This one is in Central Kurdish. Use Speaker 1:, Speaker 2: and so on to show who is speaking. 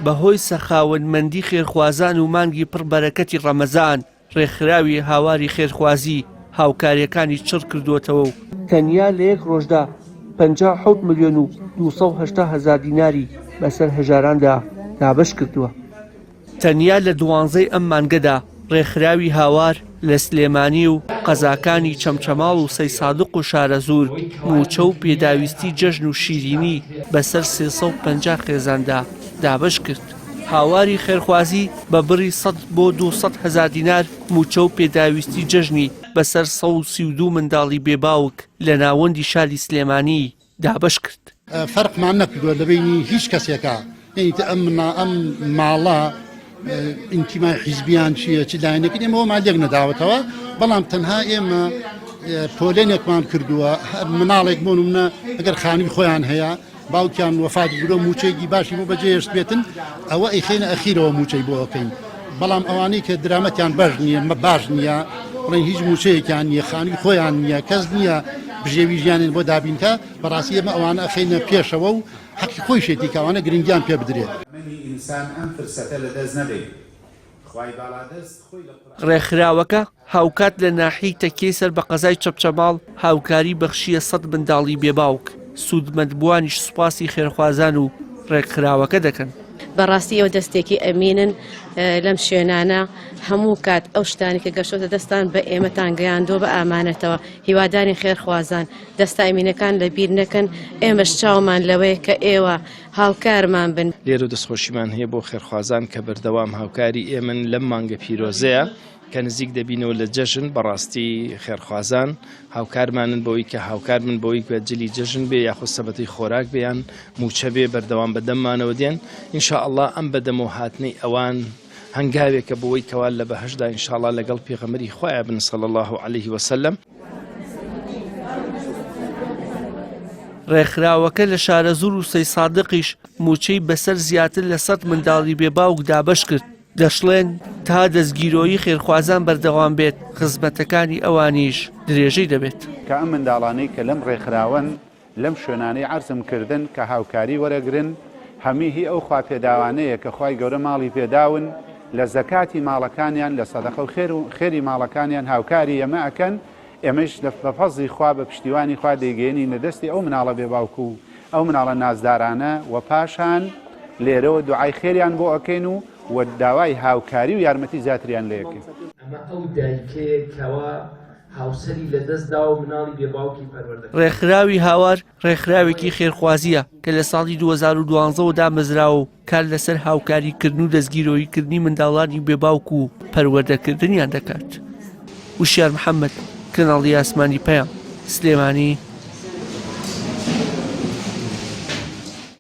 Speaker 1: بەهۆی سەخاوەتمەندی خێرخوازان و مانگی پڕ بەرەکەتی ڕەمەزان، ڕێکخراوی هاواری خێرخوازی هاوکارییەکانی چڕ کردووەتەوە و تەنیا لە یەک ڕۆژدا 57 ملیۆن و 280 هەزار دیناری بەسەر هەژاراندا دابەش کردووە. تەنیا لە دوانزەی ئەم مانگەدا ڕێکخراوی هاوار لە سلێمانی و قەزاکانی چەمچەماڵ و سەیسادق و شارەزوور مووچە و پێداویستی جەژن و شیرینی بەسەر 350 خێزاندا دابەش کرد. هاواری خێرخوازی بە بڕی 100 بۆ 200 هەزار دینار مووچە و پێداویستی جەژنی بەسەر 132 منداڵی بێ باوک لە ناوەندی شاری سلێمانی دابەش کرد.
Speaker 2: فەرقمان نەکردووە لە بەینی هیچ کەسێکا یعنی تە ئەم منا ئەم ماڵە ئینتیمای حیزبیان چییە چ لایەنێکن ئێمە ئەومان لێک نەداوەتەوە بەڵام تەنها ئێمە پۆلێنێکمان کردووە هەر مناڵێک بۆ نمونە ئەگەر خانووی خۆیان هەیە باوکیان وەفات بووە موچەیەکی باشی بۆ بەجێهێشت بێتن ئەوە ئەیخەینە ئەخیرەوە موچەی بۆ ئەکەین بەڵام ئەوانەی کە درامەتیان باش نییە مە باش نییە بڵێن هیچ موچەیەکیان نییە خانووی خۆیان نییە کەس نییە بژێوی ژیانیان بۆ دابینکە بەڕاستی ئێمە ئەوانە ئەخەینە پێشەوە و حەقی خۆیشێتی کە ئەوانە گرنگیان پێ بدرێت.
Speaker 3: تەمەنی ئینسان ئەم فرسەتە لەدەست نەدەین خوای باڵادەست خۆی لە قورئان.
Speaker 1: ڕێکخراوەکە هاوکات لە ناحیەی تەکیەی سەر بە قەزای چەپچەماڵ هاوکاری بەخشییە سەد منداڵی بێ باوک، سوودمەندبووانیش سوپاسی خێرخوازان و ڕێکخراوەکە دەکەن.
Speaker 4: بەڕاستی ئێوە دەستێکی ئەمینن لەم شوێنانە هەموو کات ئەو شتانی کە گەشتۆتە دەستان بە ئێمەتان گەیاندووە بە ئامانەتەوە هیوادارین خێرخوازان دەستە ئەمینەکان لە بیر نەکەن ئێمەش چاومان لەوەیە کە ئێوە هاوکارمان بن.
Speaker 5: لێرەوە دەستخۆشیمان هەیە بۆ خێرخوازان کە بەردەوام هاوکاری ئێمەن لەم مانگە پیرۆزەیە کە نزیک دەبینەوە لە جەژن، بەڕاستی خێرخوازان هاوکارمانن بەوەی کە هاوکار بن بەوەی کە جلی جەژن بێ یاخود سەبەتەی خۆراک بێ یان مووچە بێ بەردەوام بەدەممانەوە دێن ان شاء اللە ئەم بەدەمەوە هاتنەی ئەوان هەنگاوێکە بۆوەی کەوا لە بەهەشتدا ان شاء اللە لەگەڵ پێغەمبەری خوایە بن صلی اللە علیه وسلم.
Speaker 1: ڕێکخراوەکە لە شارەزوور و سەیسادقیش مووچەی بەسەر زیاتر لە سەد منداڵی بێ باوک دابەشکرد، دەشڵێن، تا دەستگیرۆیی خێرخوازان بەردەوام بێت، خزمەتەکانی ئەوانیش درێژەی دەبێت.
Speaker 3: کە ئەم منداڵانەی کە لەم ڕێکخراوەن لەم شوێنانەی عەرزم کردن کە هاوکاری وەرەگرن هەمی هی ئەو خوا پێداوانەیە کە خوای گەورە ماڵی پێداون لە زەکاتی ماڵەکانیان لە سەدەقە و خێر و خێری ماڵەکانیان هاوکاری ئێمە ئەکەن ئێمەش لە بە فەزڵی خوا بە پشتیوانی خوا دەیگەیەنینە دەستی ئەو مناڵە بێ باوک و ئەو مناڵە نازدارانە و پاشان لێرەوە دوعای خێریان بۆ ئەکەین و و داوای هاوکاری و یارمەتی زیاتریان لێ ئەکەین.
Speaker 6: ئەمە ئەو دایکەیە کەوا هاوسەری لەدەست داوە و مناڵی بێ باوکی پەروەردە کردووە.
Speaker 1: ڕێکخراوی هاوار ڕێکخراوێکی خێرخوازییە کە لە ساڵی 2012 وە دامەزراوە و کار لەسەر هاوکاریکردن و دەستگیرۆییکردنی منداڵانی بێ باوک و پەروەردەکردنیان دەکات. وشیار محەمەد، کەناڵی ئاسمانی پەیام، سلێمانی.